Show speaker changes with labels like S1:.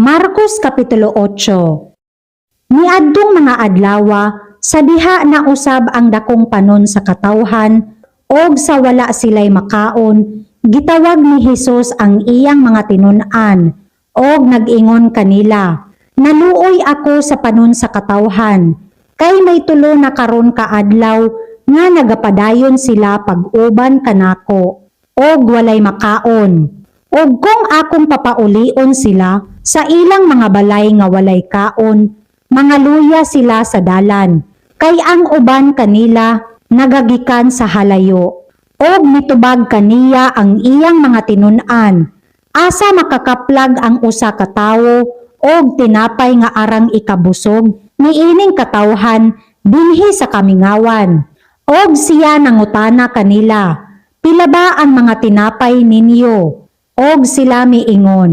S1: Marcos Kapitulo 8. Niadtong mga adlawa, sa diha na usab ang dakong panon sa katawhan og sa wala sila'y makaon, gitawag ni Hesus ang iyang mga tinun-an og nag-ingon kanila, "Naluoy ako sa panon sa katawhan, kay may 3 na karon ka adlaw nga nagapadayon sila pag-uban kanako og walay makaon. Og kung akong papaulion sila sa ilang mga balay nga walay kaon, mangaluya sila sa dalan, kay ang uban kanila nagagikan sa halayo." Og mitubag kaniya ang iyang mga tinun-an, "Asa makakaplag ang usa ka tawo og tinapay nga arang ikabusog niining katawhan dinhi sa kamingawan?" Og siya nangutana kanila, "Pila ba ang mga tinapay ninyo?" Og sila miingon,